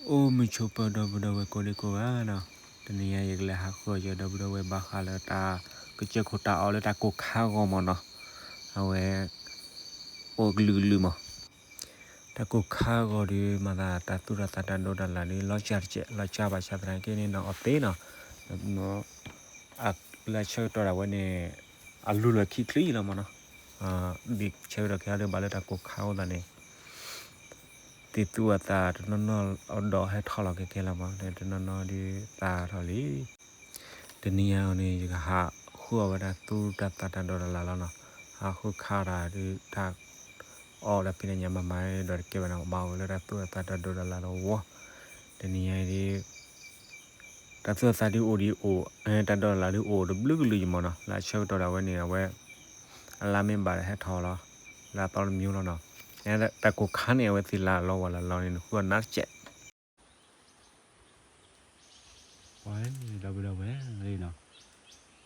အိၣ်မုာ်ဆိးပၢၤဒီပုၢ်ဒီဝဲၢ်ကိးဒံကိးဂၤနီၤ, တနံၤညါအံၤ ယကလဲၤဟးဃုအီၣ်ယဒီပုၢ်ဒီဝဲၢ်ဘၣ်ဃးလၢတၢ်ကစၢၢ်ခိၣ်တၢ်အီၣ်လၢတၢ်ကိၢ်ခါအဂီၢ်မၢ်နီၤ, အဝဲ အိၣ်ကလုာ်ကလုာ်မၢ်, တၢ်ကိၢ်ခါအဂီၢ်ဒီး မၤသးတၢ်သူၣ်တၢ်သးတၢ်ဒိးတၢ်လၢ်ဒီး လီၤစှၤတစဲး လီၤစှၤဘၣ်ဆၣ်သနာ်က့န့ၣ်နီၤ အီၣ်သ့နီၤ, လၢဆၢကတီၢ်ဒၣ်ဝဲန့ၣ် အလူလီၤခံချံလီၤမၢ်နီၤ, ဘၣ်ဆၢကတီၢ်ခဲအံၤဒီးဘၣ်လၢတၢ်ကိၢ်ခါအဃိသတးန့ၣ် သ့ၣ်သူအသးတနီၤနီၤအဒီးဟဲထီၣ်လီၤခဲခဲလီၤမၢ်, တနီၤနီၤဒီးသးထီၣ်လံ. တနံၤညါအံၤန့ၣ် ယကဟးဃုအီၣ်ဝဲဒၣ်သူၣ်တၢ်သးတၢ်ဒိးတၢ်လၢ်လီၤနီၤ, ဟးဃုခါတၢ်ဒီးတၢ်အီၣ်ဒီးဖဲန့ၣ်ညါမၤမၤဒီးတကဲဘၣ်နီၤ, ဘၣ်အိၣ်လၢတၢ်သူၣ်တၢ်သးတၢ်ဒိးတၢ်လၢ်လီၤဝီ, တနံၤညါအံၤဒီး တၢ်သူၣ်တၢ်သးဒ်အိၣ်ဒ်အိၣ်, တၢ်ဒိးတၢ်လၢ်ဒ်အိၣ်တဘျုးကလုာ်ယမၢ်နီၤ, လၢအဆၢကတီၢ်ဒၣ်ဝဲန့ၣ် အဝဲ အလါမ့ၢ်ဘၣ်ဒီးဟဲထီၣ်လီၤ, လၢအသီတမံၤလီၤနီၤ, တၢ်ကိၢ်ခါန့ၣ် အဝဲသ့ၣ်လၢ်လီၤဝီလၢ်လီၤန့ၣ် နဃုအီၣ်နါတစဲး ပှၤဒီပုၢ်ဒီဝဲၢ်နီၤ,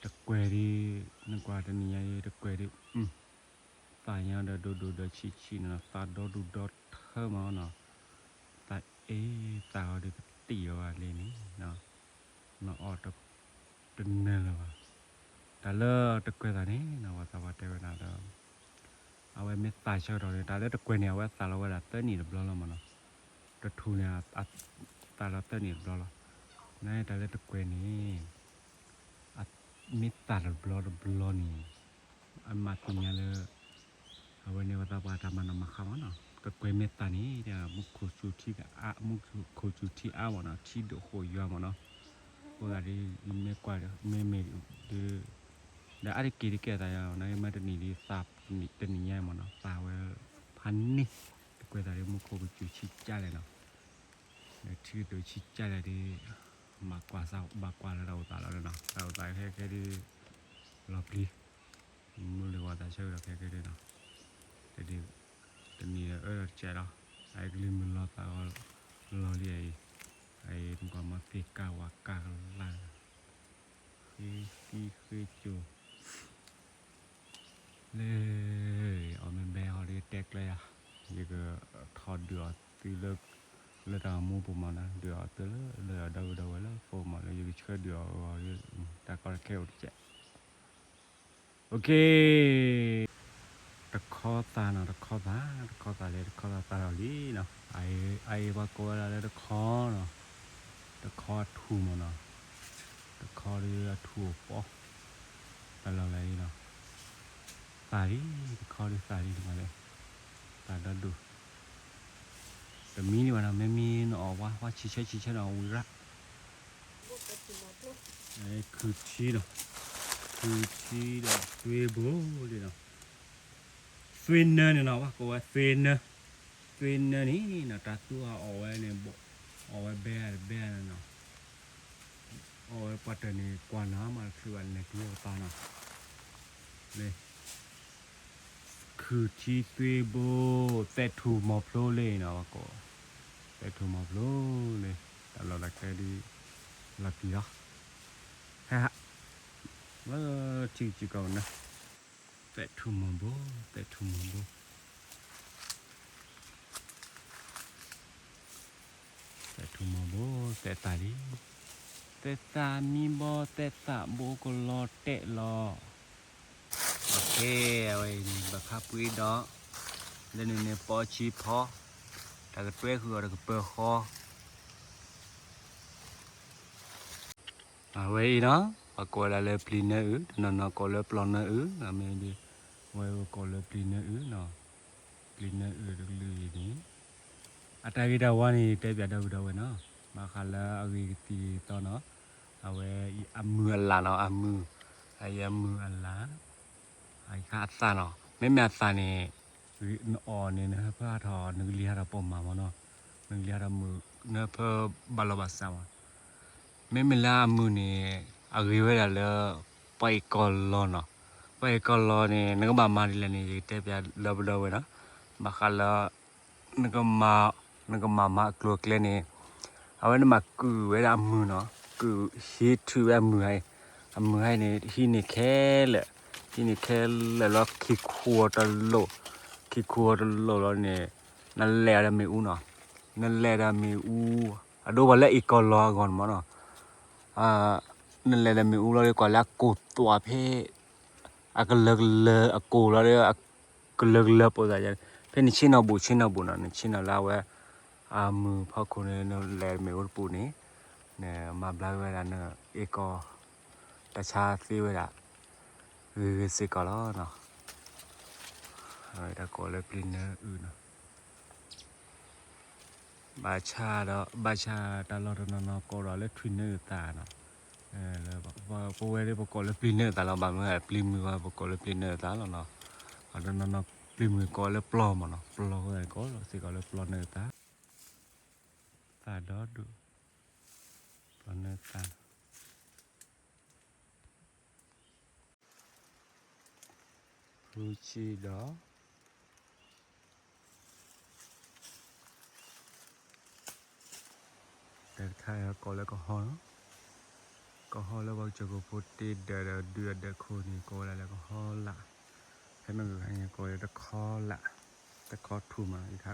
တကွဲၤဒ် နကွၢ်တနံၤညါအံၤ တကွဲၤဒ် သးညါဒီးဒိၣ်ဒိၣ်ဒီးဆံးဆံးနီၤ, သးဒီဒူၣ်ဒီထၢမၢ်နီၤ, သးအ့ၣ်သးအီၤဒီးကတံၢ်အီၤဘၣ်လံန့ၣ်, နအီၣ်တနၢၤလၢၤဘၣ်, တၢ်လၢတကွဲၤသးန့ၣ်နီၤ ပှၤသးပှၢ်တဲဝဲဒၣ်ဒီး အဝဲမ့ၢ်သးဆၢကတီၢ်န့ၣ် တၢ်လၢတကွဲၤန့ၣ် အဝဲသးလီၤဝဲဒၣ်သၢနံၣ်တဘျီလီၤမၢ်နီၤ, တထူၣ်န့ၣ် သးလီၤသၢနံၣ်တဘျီလီၤ, နတၢ်လၢတကွဲၤန့ၣ် မ့ၢ်သးတဘျီတဘျီန့ၣ် အမၤသ့ၣ်ညါလၢ အဝဲန့ၣ်ပှၤသးပှၢ်တၢ်မၤနီၣ်မၤဃါမၢ်နီၤ, တကွဲၤမ့ၢ်သးန့ၣ် မူခိၣ်စူၤထံ မူခိၣ်စူၤထံအါမၢ်နီၤ, ထံဒိၣ်ဃိၣ်ယွၤမၢ်နီၤ, အဃိသတးဒီး မ့ၢ်ကွၢ် မ့မ့ၢ်ဒီး ဒီးအါတက့ၢ်တကဲသးယါ နမ့ၢ်တနံၤဒီးသးတနံၤညါမၢ်နီၤ, သးဝဲဖးန့ၢ် တကွဲၤသးဒီးမူခိၣ်ကစူၤဆံကၢ်လဲၣ်နီၤ, ဒီးထံကတိၤဆံကၢ်လဲၣ်ဒီး ဘၣ်ကွၢ်စၢ် ဘၣ်ကွၢ်လၢတၢ်အိၣ်သးလီၤနီၤ, တၢ်အိၣ်သးခဲခဲဒီး လီၤပျံၤ မုၢ်လၢ်ဝဲသးဆၢကတီၢ်ခဲခဲဒီးနီၤ, တနံၤဒီးအၢဒီးတစဲးလီၤ, အအံၤကလံၤမုၢ်လီၤသးလီၤလံအံၤ, အအံၤနကွၢ်မ့ၢ်သ့ၣ်ကၢ်ဝၣ်ကၢ်ကလၢ်, ဃ့သံဃ့ကၠိၤ လၢ အီၣ်မ့ၢ်ဘဲဟီဒီးတဲကျၢၤယၤ, ယကထီၣ်ဒုးအီၤသုလၢ လၢတၢ်မူပူၤမၢ်နီၤ, ဒုးအီၤသုလၢ လၢအဒီပုၢ်ဒီဝဲၢ်လၢဖိမၢ် လၢယကဆှၢဒုးအီၤအဂီၢ်ဒီး တၢ်ကီတၢ်ခဲအိၣ်တစဲး OK တခီသးနီၤ, တခီသး, တခီသးလဲၣ်, တခီသးသးထီၣ်လံနီၤ, အအံၤပှၤကိးဝဲဒၣ်လၢတခီနီၤ, တခီအထူၣ်မၢ်နီၤ, တခီဒီးအထူၣ်အိၣ်ပီ, တၢ်လီၢ်လၢအံၤနီၤ, သးလံ, တခီဒီးသးလံတမံၤလဲၣ်, သးဒီဒူၣ်, တမံဒံးဘၣ်နီၤ, မ့မ့ၢ်နအီၣ်ဝါ ဝါဆံးဆၢဆံးဆၢနီၤ ဝံၤရၣ် ခုၣ်ထံနီၤ, ခုၣ်ထံဒီးသွ့ဘိလံနီၤ, သွ့နၢန့ၣ်နီၤ, ပှၤကိးဝဲသွ့နၢ, သွ့နၢန့ၣ်နီၤ တၢ်သူအီၣ်ဝဲန့ၣ် အီၣ်ဝဲဘဲတဘဲနီၤ, အီၣ်ဝဲပှၤတၢၢ်န့ၣ် ကွၢ်နၤမးတချုးဘၣ်လဲၤတုၤဝဲပပာ်နီၤ, လၢ ခုၣ်ထံသွ့ဘိ, သဲးထူၣ်မီၤဖျိလံနီၤ, ပှၤကိး သဲးထူၣ်မီၤဖျိလံ, တၢ်လီၢ်တၢ်ကျဲဒ် လီၤပျံၤလီၤ, ဟဲဟး လၢထံကစံၢ်ကီးနၤ, သဲးထူၣ်မီၤဘိ, သဲးထူၣ်မီၤဘိ သဲးထူၣ်မီၤဘိ, သဲးသးလံ, သဲးသးမံဘီ, သဲးသးဘိကလီၤတဲာ်လီၤ, အဝဲအံၤန့ၣ် ဘၣ်ဖးပှ့ၤဒီး လၢန့ၣ်န့ၣ် ပီဆံဖီ, တၢ်ကတွဲဃုာ်အီၤတကပၢၤဃီ အဝဲအံၤနီၤ, ပှၤကိးဝဲဒၣ်လၢပျံၤနၢအုၣ်, တနီၤနီၤကိးလၢပျီၢ်နၢအုၣ်, မ့ၢ်ဒ် ဝဲကိးလၢပျံၤနၢအုၣ်နီၤ, ပျံၤနၢအုၣ်တကလုာ်အံၤန့ၣ်, အတၢ်ဂ့ၤတၢ်ဝါန့ၣ် တဲပၠးဒီပုၢ်ဒီဝဲၢ်နီၤ, ဘၣ်ဃးလၢအဂ့ၤကသံၣ်သီနီၤ, အဝဲအမုၢ်အလၣ်နီၤ, အမုၢ်, အအံၤအမုၢ်အလၣ် အအံၤခါအသၣ်နီၤ, မ့မ့ၢ်အသၣ်န့ၣ် နအီၣ်န့ၣ် နဟၢဖၢဟးထီၣ် နကလံၤဟးထီၣ်ပိာ်မၢ်မၢ်နီၤ, နကလံၤဟးထီၣ်မုၢ် နဟၢဖၢဘၣ်လီၤဘၣ်စးမၢ်, မ့မ့ၢ်လၢအမုၢ်န့ၣ် အဂ့ၤဝဲဒၣ်လၢ ပှၤအ့ၣ်ကီၢ်လီၤနီၤ, ပှၤအ့ၣ်ကီၢ်လီၤန့ၣ် နကဘၣ်မၤဒ်လဲၣ်န့ၣ် ယကတဲပၠးလၢပဒီဝဲနီၤ, ဘၣ်ဃးလၢ နကမၤ နကမၤမၤအကျိၤအကျဲန့ၣ် အဝဲန့ၣ်မၤကုာ်ဝဲဒၣ်အမုၢ်နီၤ, ကုာ်ဟံးထုးဝဲအမုၢ်ဟါအံၤ, အမုၢ်ဟါအံၤန့ၣ် ဟံးန့ၢ်ခဲလၢာ်, ဟံးန့ၢ်ခဲလၢာ်လီၤ ခံခူအီၤတလိၣ်, ခံခူအီၤတလိၣ်လီၤန့ၣ် နလဲၤအီၤဒီးမ့ၣ်အူနီၤ, နလဲၤဒီးမ့ၣ်အူ, အဒိပှၤလၢအ့ၣ်ကီၢ်လီၤအဂီၢ်န့ၣ်မ့ၢ်နီၤ, နလဲၤဒီးမ့ၣ်အူလီၤဒီး ကွၢ်လၢအကိၢ်သွးဖဲ အကလၢၤကလၢၤအကိၢ်လီၤဒီး အကလၢၤကလၢၤပိာ်သး, ဖဲနဆ့ၣ်နီၤဘူးဆ့ၣ်နီၤဘူးနီၤ, နဆ့ၣ်နီၤလၢအဝဲ အမုၢ်ဖီခိၣ်န့ၣ် နလဲၤမ့ၣ်အူတပူၤန့ၣ်, နမၤဘျါဝဲဒၣ်နအ့ၣ်ကီၢ် တၢ်ဆါသ့ဝဲဒၣ် ဂ့ၤဂ့ၤစ့ၢ်ကီးလီၤနီၤ. အဝဲတၢ်ကိးလၢပျံၤနၢအုၣ်နီၤ. ဘၣ်ဆၣ်ဒီး ဘၣ်ဆၣ်တၢ်လီၢ်တနီၤနီၤကိးဒီးလၢထွံၣ်နၢအုၣ်သၣ်နီၤ. ပဝဲဒၣ်ပကိးလၢပျံၤနၢအုၣ်သၣ်လီၤ, ဘၣ်မနုၤပျံၤမုၢ်ဝဲ ပကိးလၢပျံၤနၢအုၣ်သၣ်လီၤနီၤ. အတနီၤနီၤပျံၤမုၢ်ကိးလၢပျီမ့ၢ်နီၤ, ပျီဃိသတးကိးလီၤစ့ၢ်ကီးလၢပျီနၢအုၣ်သၣ်, သၣ်ဒီဒိၣ်, ပျီနၢအုၣ်သၣ် ဃုဆံဒီး တၢ်တခါအံၤကိးလၢကဟီလီၤ. ကဟီလၢပှၤကစၢၢ်ခိၣ်ဖိတ့ဒၢးဒီးဒုးအဒၢးခိၣ်န့ၣ် ကိးဝဲဒၣ်လၢကဟီလၣ်. ဖဲမ့ၢ်ဂ့ၤခါန့ၣ် ကိးလၢတခီလၣ်, တခီထူၣ်မး ယခါ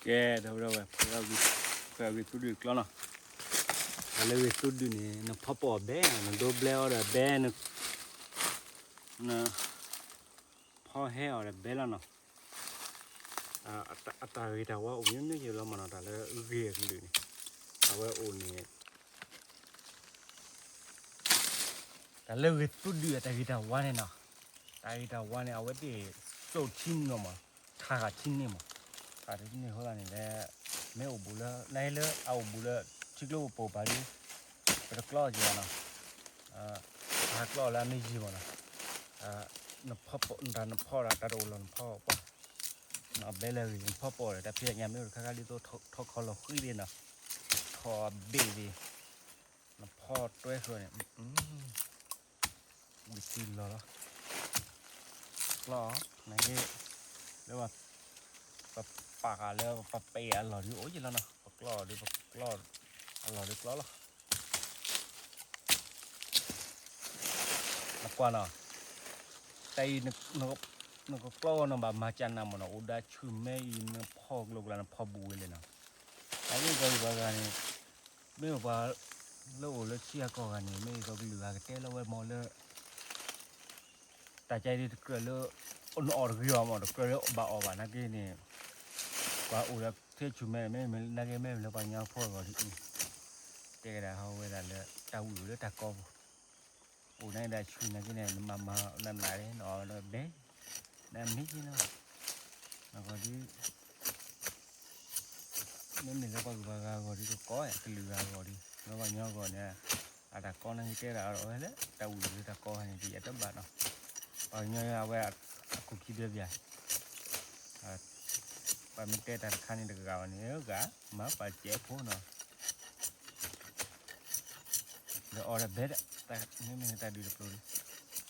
ကဲ ဒီပုၢ်ဒီဝဲၢ် ခွဲးဂ့ၤသူဒုးကျီလီၤ. တၢ်လၢဂ့ၤသူဒုးန့ၣ် နဖီပိာ်အီၤဘဲနီၤ, နဒိဘျဲအီၤဒီးဘဲ, နဖီဟဲအီၤဒီးဘဲလီၤနီၤ. အတၢ်ဂ့ၤတၢ်ဝါအိၣ်မ့ၢ်မ့ၢ်ယဲလီၤမးနီၤ, တၢ်လၢဂ့ၤအကလုာ်န့ၣ် အဝဲအိၣ်န့ၣ် တၢ်လၢဂ့ၤသူဒုးအတၢ်ဂ့ၤတၢ်ဝါန့ၣ်နီၤ, တၢ်ဂ့ၤတၢ်ဝါန့ၣ် အဝဲသ့ၣ်သိးထံန့ၢ်မး, ထါဂၤထံန့ၢ်မး, ထါဂၤထံန့ၢ်အဃိသတးန့ၣ်လဲၣ်, မ့ၢ်အိၣ်ဘူးလၢ နဟဲလၢအအိၣ်ဘူးလၢ ထံကျိပူၤပာ်ဒုး ပတကျီက့ၤဘၣ်နီၤ, ဟးကျီလၢအမ့ၢ်ယံၤမးနီၤ, နဖီ တၢ်နဖီဒီးတၢ်တအိၣ်လီၤနဖီပှၢ်, ဘဲလၢဂ့ၤ နဖီပိာ်ဒီး တၢ်ဖံးတၢ်ညၣ်မ့ၢ်အိၣ်တခါခါဒ်သိးထီခီလီၤဃံသ့ၣ်နီၤ, ထီဘ့ၣ်သ့ၣ် နဖီတွဲဃုာ်န့ၣ် ဝံၤထံလီၤလီၤ, ကျီအီၤ နဟ့ၣ် လၢ ပပာ်ဃာ်လၢပပ့ၤအလီၢ်ဒ်အိၣ်ယဲလီၤနီၤ, ပကျီအီၤဒ်ပကျီ အလီၢ်ဒ်ကျီလီၤ. နကွၢ်နီၤ, တၢ်အံၤ နကကျီအီၤနီၤ ဘၣ်မၤကၢ်နးမးနီၤ, အိၣ်ဒၣ်ဆူၣ်မဲအံၤ နဖီကျိကျါ နဖီဘူးဝဲလဲၣ်နီၤ, အမ့ၢ်ပှၤဂၤန့ၣ် မ့ၢ်ပှၤလၢအိၣ်လၢထံဂၤကီၢ်ဂၤန့ၣ် မ့ၢ်ဒ်သိးကလုာ်ဂၤကတဲလီၤဝဲမးလၢ တၢ်ကဲဒ်တကြၢးလၢ နအီၣ်တဂ့ၤဘၣ်မး တကြၢးလၢဘၣ်အီၣ်ဘၣ်နာ်က့န့ၣ်, ပှၤအိၣ်လၢထဲဆူၣ်မဲန့ၣ် မ့မ့ၢ်နာ်က့မ့မ့ၢ်လၢပှၤကညီဖိအဂီၢ်ဒ်အံၤ, တဲကဒါဟီဝဲဒၣ်လၢတၢ်ဝံၣ်အိၣ်လၢတၢ်ကီပူၤ, အိၣ်နာ်က့ဒၣ်ဆူၣ်နာ်က့န့ၣ် နမၤမၤနမၤန့ၣ် နအီၣ်လၢဘဲ, နမ့ၢ်က့နီၤ, နဂီၢ်ဒ် မ့မ့ၢ်လၢပှၤဂုၤပှၤဂၤအဂီၢ်ဒ်ကကီ ကလုာ်ဂၤအဂီၢ်ဒ် လၢပှၤကညီအဂီၢ်န့ၣ်, အတၢ်ကီနာ်က့တဲဒၣ်အီၤဝဲလၢ တၢ်ဝံၣ်လၢတၢ်ကီဟဲန့ၣ် ဒ်ယတဘၣ်နီၤ, ပှၤကညီအဝဲအကူၣ်ခံဘျဲဘၣ်, ပှၤမ့ၢ်တဲတၢ်တခါန့ၣ်တဂၤဘၣ်န့ၣ် ဂၤ မၤပာ်စဲးဖိနီၤ, ဒီးအီၤဒီးဘဲဒၣ်, မ့မ့ၢ်တၢ်ဒုးတကျိၤဒ်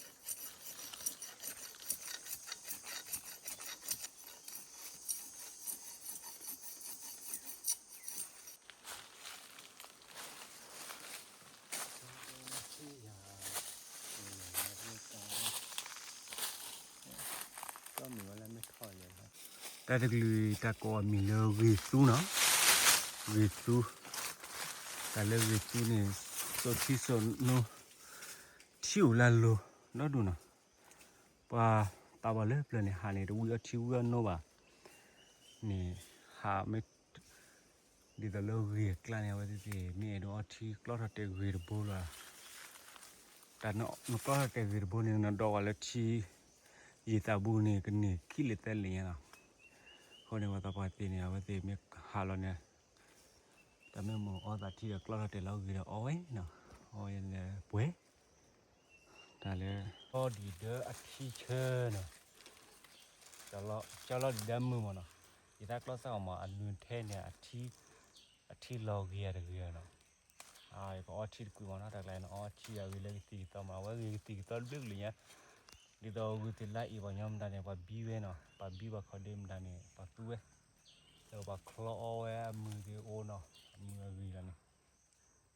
တၢ်တကလုာ်အံၤ တၢ်ကိးအမံၤလၢဂ့ၤသူနီၤ, ဂ့ၤသူ, တၢ်လၢဂ့ၤသူန့ၣ် စိာ်ထံစိာ်နိ, ထံအိၣ်လၢအလိၤ ဒီဒူၣ်နီၤ, ပှၤသးပှၢ်လၢပျၢၤန့ၣ် ဟးန့ၣ် တဝံအီထံဝံအီနိဘၣ်, န့ၣ် ဟးမ့ၢ် ဒ်သိးလၢဂ့ၤအကျါန့ၣ် အဝဲသ့ၣ်သ့ၣ် မ့ၢ်အဲၣ်ဒိးအီထံကျီထီၣ်တဲာ်ဂ့ၤတဘိလီၤ, တၢ်နကျီထီၣ်တဲာ်ဂ့ၤတဘိန့ၣ် နဒိးဝဲလၢထံ ယံာ်သးဘူးန့ၣ် ကန့ၢ်ခံလၢာ်သၢလၢာ်ညါနီၤ, အဃိန့ၣ် ပှၤသးပှၢ်သ့ၣ်န့ၣ် အဝဲသ့ၣ်မ့ၢ်ဟးလီၤန့ၣ် တၢ်မ့ၢ်မိၢ်အီသးထံဒီးကျီထီၣ်တဲာ်လီၤဂ့ၤဒီးအီဝဲနီၤ, အီဝဲန့ၣ်ပှဲၤ, တၢ်လၢ လီၤဒံးဒၢအထံဆၢနီၤ, ကၠီလီၤဒံးဒၢမုၢ်မးနီၤ, ယသးကျီသၣ်အီၤမး အနုၤထဲန့ၣ် အထံလီၤဂ့ၤအတဂ့ၤနီၤ, ယကအီထံတကွံာ်မးနီၤ, တၢ်ကျါန့ၣ် အီထံအဂ့ၤလၢကသံၣ်ကသီမး အဝဲဂ့ၤကသံၣ်ကသီတဘျုးကလုာ်ညါ, ဒ်သိးဂုာ်သ့ၣ်လါအ့ၣ်ပှၤညီမတၤန့ၣ် ပှၤဘံဝဲနီၤ, ပှၤဘံပှၤခီၣ်ဒ့မတၤန့ၣ် ပှၤသူဝဲ, ဒီးပှၤချီအီဝဲအမုၢ်သ့ၣ်အိၣ်နီၤ, အမုၢ်အဂ့ၤလီၤန့ၣ်,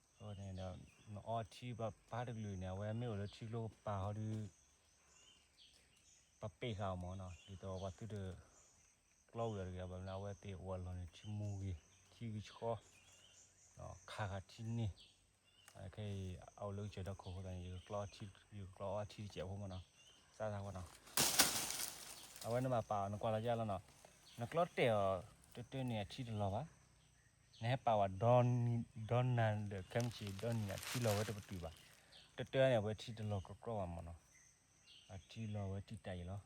အဃိန့ၣ်ဒီး နအီထံပှၤပၢ်တကလုာ်န့ၣ် အဝဲမ့ၢ်အိၣ်လၢထံကျိကပၤဟီဒီး ပှၤပ့ၢ်ဃာ်အီၤမးနီၤ, ဒ်သိးပှၤသုတ ကျီဝံၤအီၤတဂ့ၤ, ဘၣ်မနုၤအဝဲသ့ၣ်အိၣ်အလီၢ်န့ၣ် ထံမူဂ့ၤ, ထံဂ့ၤဆှီ, ခးဃာ်ထံန့ၢ်, ခဲအံၤ အအိၣ်လၢကစၢၢ်ဒီခိၣ်အဃိသတးန့ၣ် ယကကျီအီထံတစဲးဖိမးနီၤ, စးသးဝဲနီၤ, အဝဲနဘၣ်ပာ်အီၤ နကွၢ်လီၤယါလီၤနီၤ, နကျီတဲာ်အီၤ တၢတၢန့ၣ်အထံတလီၤဘၣ်, နဟဲပာ်ဝဲ ဒီနၤဒီး ခဲမုၢ်ဆ့ၣ်ဒီနံၤန့ၣ် အထံလီၤဝဲတပတုာ်ဘၣ်, တၢတၢန့ၣ် အဝဲထံတလီၤကြီကြီဘၣ်မးနီၤ, အထံလီၤဝဲတံာ်တာ်အံၤလီၤ.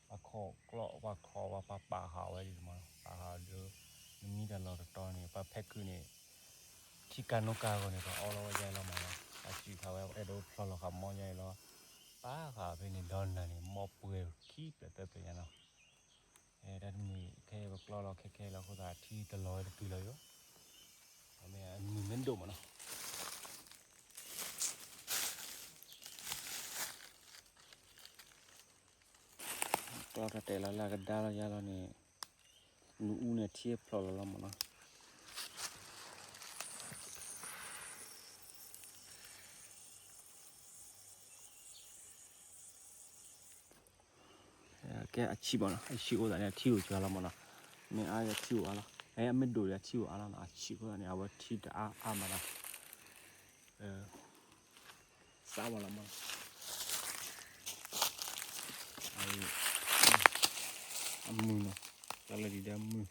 ပှၤခိးကျီ ပှၤခိးဝဲ ပှၤပာ်ဃာ်ဝဲဒ်န့ၣ်မးနီၤ, ပာ်ဃာ်ဒီး နမံတၢ်လီၢ်တတီၤန့ၣ် ပှၤဖဲကုၢ်န့ၣ် ထံကၤနိကၤအဂီၢ်န့ၣ် ပှၤအီလီၤဝဲယါအံၤလီၤမးနီၤ, ပှၤစံးဃာ်ဝဲ အဲၣ်ဒိးဖျီၣ်လီၤဃာ်မီယါအံၤလီၤ, ပာ်ဃာ်ဖဲန့ၣ်ဒီနၤန့ၣ် မီပှဲၤခံဖျၢၣ်သၢဖျၢၣ်ညါနီၤ, တၢ်တမုာ်ခဲအံၤ ပကျီလီၤခဲခဲလီၤအဃိသတး ထံတလီၤဝဲတတုၤလီၤယိၤ, အမ့ၢ်အမုၢ်မ့ၢ်ဒိၣ်မးနီၤ. ကျီတၢ်တဲာ်လီၤလၢအကဒါလီၤယါလီၤန့ၣ်, နအူန့ၣ်ထံဖျိးလီၤလီၤမးနီၤ. ကဲအဆံးမးနီၤ, အဆံးအိၣ်သးန့ၣ် အထံအိၣ်စှၤလီၤမးနီၤ, မ့ၢ်အါအထံအိၣ်အါလီၤ, အမ့ၢ်ဒိၣ်ဒီးအထံအိၣ်အါလီၤနီၤ, အဆံးအဃိသတးန့ၣ် အဝဲထံတအါအါမးနီၤ. စးဝဲလီၤမးနီၤ, အမုၢ်နီၤ, တၢ်လၢဒ်ဒီးမုၢ်,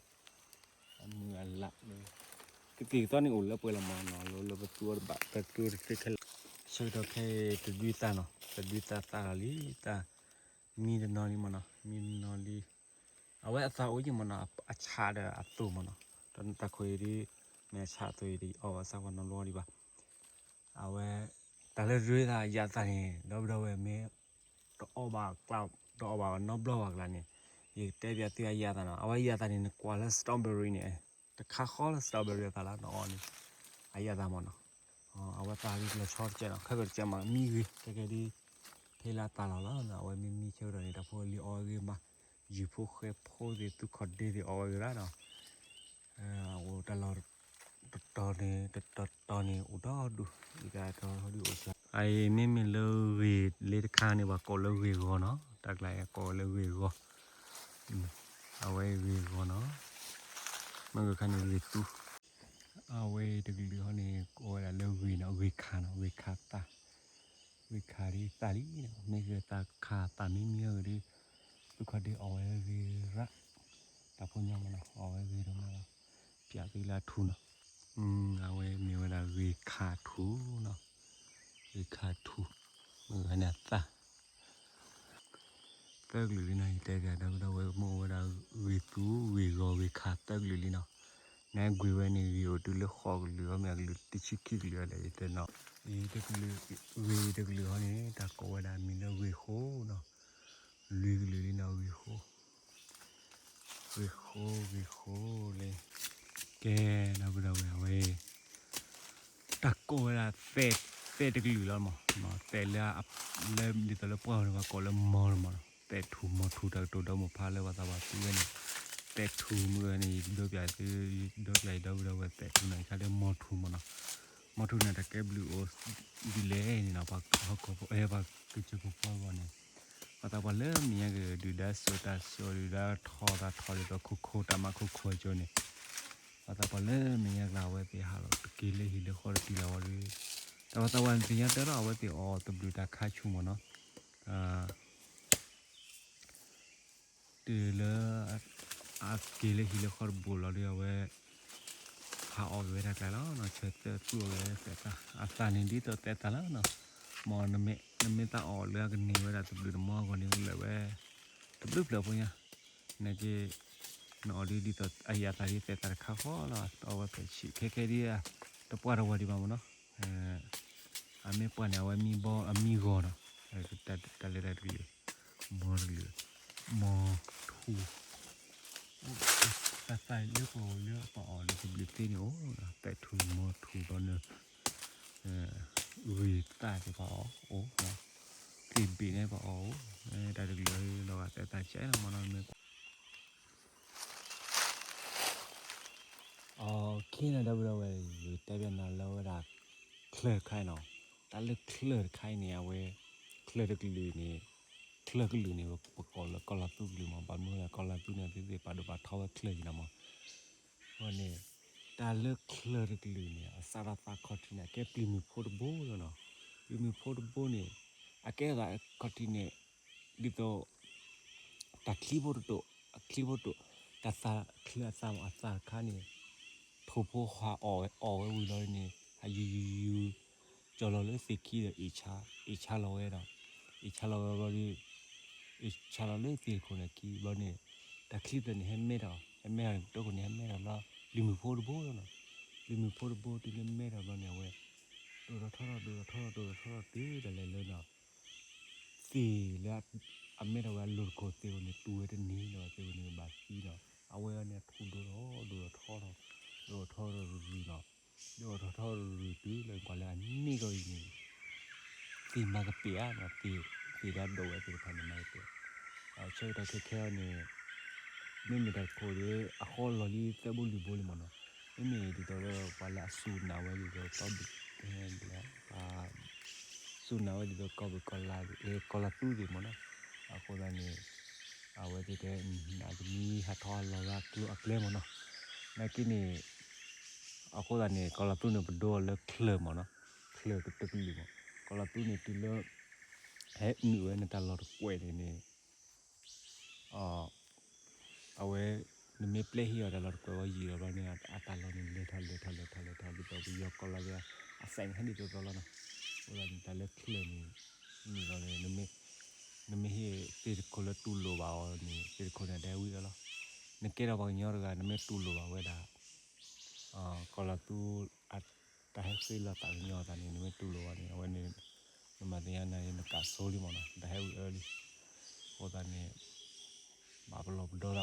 အမုၢ်အလးလၢ, ကသံၣ်ကသီန့ၣ်အိၣ်လၢပှဲၤလီၤမးနီၤ, လၢပသူအီၤတဘၣ် ပသူအီၤတသ့ခဲလၢာ်, ဆၢကတီၢ်ခဲအံၤတဒုသၣ်နီၤ, တဒုသၣ်သၣ်လီၤလံ, တၢ်မံတနီၤလံမးနီၤ, မံတနီၤလံ, အဝဲအသးအိၣ်ယံၤမးနီၤ, အဆးဒီးအသိးမးနီၤ, တၢ်ခိၣ်အံၤဒ်, မ့ၢ်အဆးအသိးအံၤဒ် အီၣ်ဘၣ်စးပှၤနီတဘျီဒံးဘၣ်. အဝဲ, တၢ်လၢဒုသၣ်ယၤသၣ်န့ၣ် ဒီပုၢ်ဒီဝဲၢ်မ့ၢ် တအီၣ်ဘၣ်ကျါ, တအီၣ်ဘၣ်နီတဘျီဘၣ်ကျါန့ၣ်, ယကတဲပျးသုအယၤသၣ်နီၤ, အဝဲယၤသၣ်န့ၣ် နကွၢ်လၢ strawberry န့ၣ်, တခါဃီလၢ strawberry အသးလီၤ နအီၣ်န့ၣ်, အယၤသၣ်မးနီၤ, အဝဲသးဒ်လီၤဆီတကဲးနီၤ, ခဲကတကဲးမး မံဂ့ၤ, ခဲကဲဒ်, ဖဲလၢအသးလီၤလီၤ, အဝဲမ့ၢ်မံဆၢကတီၢ်န့ၣ် တၢ်ဖိလံၤအီၣ်ဝဲဂ့ၤမး, ယုၢ်ဖိဃဲဖိသ့ၣ် သူခီၣ်ဒ့သ့ၣ်အီၣ်ဝဲဂ့ၤရၣ်နီၤ. အိၣ်တၢ်လီၢ်တတီၤန့ၣ် တတီၤတီၤန့ၣ် အိၣ်ဒီဒူၣ်, ဒ်တၢ်တီၤဒုအိၣ်စှၤ, အအံၤမ့မ့ၢ်လၢဂ့ၤလၢတခါန့ၣ် ပှၤကိးလၢဂ့ၤဂီၤနီၤ, တၢ်ကျါအံၤကိးလၢဂ့ၤဂီၤ, အဝဲဂ့ၤဂီၤနီၤ, မ့ၢ်ဂ့ၤခါန့ၣ်ဂ့ၤသူ, အဝဲတကလုာ်ဟီန့ၣ် ကိးဝဲဒၣ်လၢဂ့ၤနီၤ, ဂ့ၤခးနီၤ, ဂ့ၤခးသၣ်, ဂ့ၤခးဒ်သၣ်လံနီၤ, မ့ၢ်ဂ့ၤသၣ်ခးသၣ်မံမံဂ့ၤဒီး, သူခီၣ်ဒ့အီၣ်ဝဲဂ့ၤရၣ်, တၢ်ဖိညီမးနီၤ အီၣ်ဝဲဂ့ၤဒိၣ်မးလီၤ, ပျးသုလၢအထူနီၤ, အဝဲမ့ၢ်ဝဲဒၣ်ဂ့ၤခးထူနီၤ, ဂ့ၤခးထူ, မ့ၢ်ဂ့ၤန့ၣ်အသၣ် သၢကလုာ်လံနီၤ, ယတဲပျးဒီပုၢ်ဒီဝဲၢ် မ့ၢ်အိၣ်ဝဲဒၣ်ဂ့ၤသူ ဂ့ၤဂီၤ ဂ့ၤခး သၢကလုာ်လံနီၤ, နကွၢ်ဝဲန့ၣ် ဂ့ၤအိၣ်တုၤလၢဃိးကလုာ်အီၤ မ့ၢ်အကလုာ်တဆံခံကလုာ်အီၤလဲၣ် ယတဲနီၤ, ဂ့ၤတကလုာ်ဟီန့ၣ် တၢ်ကိးဝဲဒၣ်မံၤလၢဂ့ၤဃိနီၤ, လွံၢ်ကလုာ်လံနီၤ ဂ့ၤဃိ, ဂ့ၤဃိ ဂ့ၤဃိလံ, ကဲ ဒီပုၢ်ဒီဝဲၢ် အဝဲ တၢ်ကိးဝဲဒၣ် သဲးတကလုာ်လီၤမး, သဲးလၢ လၢဒ်သိးလၢပှၢ်န့ၣ် ပှၤကိးလၢမီၤတမးနီၤ, သဲးထူမီၤထူ တၢ်ကတိၤဒီမုၢ်ဖးလၢပှၤသးပှၢ်သံဝဲန့ၣ်, သဲးထူမ့ၢ်ဝဲန့ၣ် ယကဒီးပျးသု, ယကဒီးပျးယဒီပုၢ်ဒီဝဲၢ် သဲးထူန့ၣ် ယခါလၢမီၤထူမးနီၤ, မီၤထူန့ၣ် တၢ်ကဲဘျုးအိၣ်ဒ်လဲၣ်န့ၣ်နီၤ, ပှၤဟီၣ်ခိၣ်ဖိ အဲ ပှၤကစၢၢ်ခိၣ်ဖိအဂီၢ်န့ၣ် ပှၤသးပှၢ်လၢမဲာ်ညါက့ၤ ဒုၣ်ဒါစိၤတၢ်စိၤ ဒုၣ်ဒါထီၣ်သးထီၣ်ဒ်သိးခိၣ်ခိၣ် တၢ်မၤခိၣ်ခိၣ်အကၠိန့ၣ်, ပှၤသးပှၢ်လၢမဲာ်ညါကျါ အဝဲသ့ၣ်ဟးလီၤတက့ၤလၢဟံၣ်လၢဃီတတုၤလီၤဝဲဒီး, တၢ်ပှၤသးပှၢ်န့ၣ်သ့ၣ်ညါတၢ်ဒီး အဝဲသ့ၣ်အီၣ်သဘျုးတၢ်ခါဆူၣ်မးနီၤ, တုၤလၢ အက့ၤလၢဟံၣ်လၢဃီတဘိလီၤဒီး အဝဲ ဟးအီၣ်က့ၤဝဲဒၣ်ကျါလီၤနီၤ, ဆၢသၢသူၣ်အီၣ်က့ၤဝဲသဲးသၣ်, အသးန့ၣ်ဒ်သိးသဲးသၣ်လီၤနီၤ, မ်နမ့ၢ်သးအီၣ်လၢအကန့ၢ်ဝဲဒၣ်သဘျုးတမီၤအဂီၢ်န့ၣ် ကလၢာ်ဝဲ တဘျုးဖျၢၣ်ဖိညါ, နက့ နအီၣ်ဒ်ဒ်သိးအယၤသးဒ်သဲးသၣ်တခါဃီလီၤ, အီၣ်ဝဲသဲးဆံး ခဲခဲဒ် တပှၢ်တဝီၤဒံးဘၣ်မးနီၤ, အမ့ၢ်ပှၢ်န့ၣ် အဝဲမံဘီ အမံဂီၤနီၤ, တၢ်လၢတၢ်တကလုာ်, မီတကလုာ်, မီထူ, တၢ်သၣ်လၢပှၤအိၣ်လၢပှၤအီၣ်လၢသဘျုးသ့န့ၣ်အိၣ်, သဲးထူမီထူဒီးန့ၣ်, ဂ့ၤသၣ်သ့ၣ်ပှၤအီၣ်အိၣ်, သ့ၣ်ဘ့ၣ်န့ၣ်ပှၤအီၣ်အိၣ်, တၢ်တကလုာ်လီၤဂာ်သဲသးကဲနီၤမနီၤမ့ၢ် OK နီၤ ဒီပုၢ်ဒီဝဲၢ် ယတဲဘၣ်နၤလၢဝဲဒၣ် ချၢၣ်တခါအံၤနီၤ, တၢ်လၢချၢၣ်တခါအံၤန့ၣ် အဝဲ ချၢၣ်တကလုာ်န့ၣ်, ချၢၣ်ကလုာ်န့ၣ် ပကိးလၢကီၢ်လီၤသူကလုာ်မး, ဘၣ်မနုၤလၢကီၢ်လီၤသူန့ၣ် သ့ၣ်သ့ၣ်ပာ်ဒိၣ်ပာ်ထီဝဲချၢၣ်က့ၤနီၤမး, အဃိန့ၣ် တၢ်လၢချၢၣ်တကလုာ်န့ၣ် အစးထီၣ်သးခီၣ်ထံးန့ၣ် အကဲပျံၤမုၢ်ဖိတဘိလီၤနီၤ, ပျံၤမုၢ်ဖိတဘိန့ၣ် အကဲသးခီၣ်ထံးန့ၣ် ဒ်သိး တၢ်ချံဖိတဒိၣ်, အချံဖိတဒိၣ်, တၢ်သၣ်ချၢၣ်အသၣ်မး အသၣ်တခါန့ၣ် ထိၣ်ဖိဟးအီၣ်ဝဲဝံၤလီၤန့ၣ် ဟးယူၤယူၤယူၤ ကၠီၤလီၤလၢသ့ၣ်ခံဒီး အ့ၣ်ဆါလီၤဝဲဒီး, အ့ၣ်ဆါလီၤဝဲဘျီဒီး အ့ၣ်ဆါလီၤလၢသ့ၣ်တခိၣ်န့ၣ်ခံဘျီန့ၣ် တၢ်ချံသၢန့ၣ် ဟဲမဲထီၣ်, ဟဲမဲထီၣ်န့ၣ် တခိၣ်န့ၣ် ဟဲမဲထီၣ်လၢ ပျံၤမုၢ်ဖိတဘိလီၤနီၤ, ပျံၤမုၢ်ဖိတဘိတုၤလၢမဲထီၣ်ဘျီန့ၣ် အဝဲ ဒိၣ်ထီၣ်ထီထီၣ် ဒိၣ်ထီၣ်ထီထီၣ် ဒိၣ်ထီၣ်ထီထီၣ်တုၤဒၣ်လဲာ်လၢနီၤ သ့ၣ်လၢအမဲထီၣ်ဝဲအလိၤတခိၣ်သ့ၣ်ဧိၤန့ၣ် တူၢ်ဝဲတန့ၢ်ဒီးသ့ၣ်ဧိၤန့ၣ်ဘၣ်သံဒီး အဝဲအံၤန့ၣ် ထူၣ်ဒိၣ်ထီၣ်ဒိၣ်ထီၣ်ထီထီၣ် ဒိၣ်ထီၣ်ထီထီၣ်တရူၤနီၤ, ဒိၣ်ထီၣ်ထီထီၣ်တရူၤတုၤလၢကွၢ်လၢအန့ၢ်ကီၢ်အံၤန့ၣ် သ့ၣ်မၤကပ့ၤဧါနီၤ, သ့ၣ်လၢအဒိၣ်ဝဲသ့ၣ်တဖၣ်န့ၣ်မၤကပ့ၤ, ဆၢကတီၢ်ခဲခဲအံၤန့ၣ် မ့မ့ၢ်တၢ်တခိၣ်ဒီး အဃီလီၤလံသၢဘိလွံၢ်ဘိလံမ့ၢ်နီၤ, မ့မ့ၢ်ဒ်သိးလၢပှၤလၢအစူၢ်နာ်ဝဲဒ်သိးကီၢ်ဘုၣ် စူၢ်နာ်ဝဲဒ်သိးကီၢ်ဘုၣ်ကီၢ်လါ ကီၢ်လီၤသူသ့ၣ်မ့ၢ်နီၤ, အဃိသတးန့ၣ် အဝဲသ့ၣ်တဲ အကမံဟးထီၣ်ဟးလီၤဝဲအကျိၤအကျဲမ့ၢ်နီၤ, နာ်က့န့ၣ် အဃိသတးန့ၣ် ကီၢ်လီၤသူန့ၣ် ပဒိအီၤလၢချၢၣ်မ့ၢ်နီၤ, ချၢၣ်ကတကလုာ်မ့ၢ်, ကီၢ်လီၤသူန့ၣ် တုၤလၢ ဟဲနုာ်ဝဲနတၢ်လီၢ်တကွဲးန့ၣ်န့ၣ် အဝဲ နမ့ၢ်ပျဲဟ့ၣ်အီၤတၢ်လီၢ်တကွဲးဝဲယံာ်လီၤဘျီန့ၣ် အတၢ်လီၢ်န့ၣ်လဲၤထီၣ်လဲၤထီၣ်လဲၤထီၣ်လဲၤထီၣ် ဒ်သိးပယီၤကီၢ်လီၤသ့ၣ် အစဲးန့ၣ်ဟဲဒ်သိးသိးလီၤနီၤ, အဃိသတးန့ၣ် တၢ်လၢချၢၣ်န့ၣ် နုာ်လီၤန့ၣ် နမ့ၢ်ဟ့ၣ်သ့ၣ်တခိၣ်လၢတူၢ်လိာ်ဘၣ်အီၤန့ၣ် သ့ၣ်တခိၣ်န့ၣ် တဟဲဝံအၢလီၤ, နကဲထီၣ်ပှၤကညီတဂၤ နမ့ၢ်တူၢ်လိာ်ဘၣ်ဝဲဒၣ် ကီၢ်လီၤသူ တၢ်ဟဲဃ့လီၤသးကညီၤသးန့ၣ် နမ့ၢ်တူၢ်လိာ်ဘၣ်န့ၣ် အဝဲန့ၣ် နမၤသ့ၣ်ညါနၤ နကးဆိလံမ့ၢ်နီၤ တၢ်ဟဲဝံအၢလံ, အဃိသ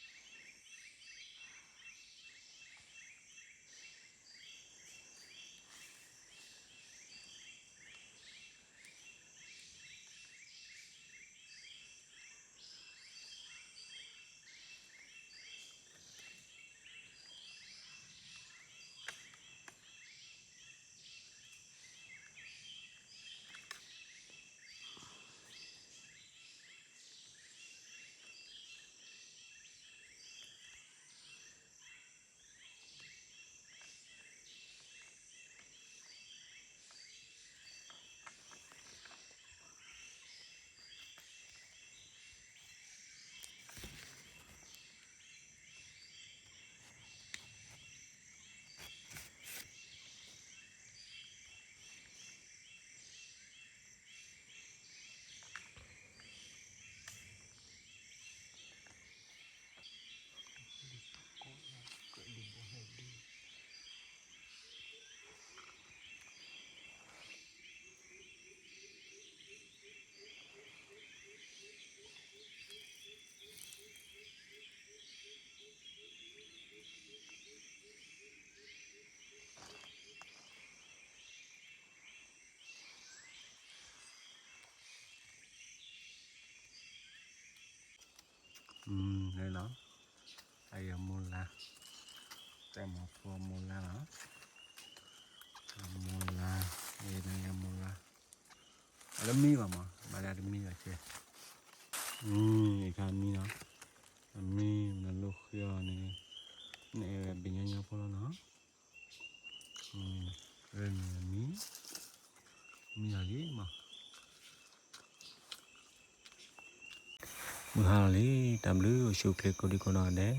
တးန့ၣ် ဘၣ်ပလီၢ်ပဒီသးမ့ၢ်နီၤ. နီၤ, အယမိၢ်လါ, တၢ်မၤဖိအမိၢ်လါလီၤ, အမိၢ်လါ, အယမိၢ်လါ, အတမံဘၣ်မး ဘၣ်ဒၣ်တမံဘၣ်ကဲ, အခါမံနီၤ, အမံနလိၣ်ဃ့အီၤန့ၣ်, နအဲၣ်ဝဲဘ့ၣ်ညီညီဖိလီၤနီၤ, မံ, မံလီၤလံမး, မုၢ်ဟါလီၤလံ, တၢ်ဘျုးအိၣ်ဆူၣ်အိၣ်ချ့ကိးဒံကိးနီၢ်ဒဲး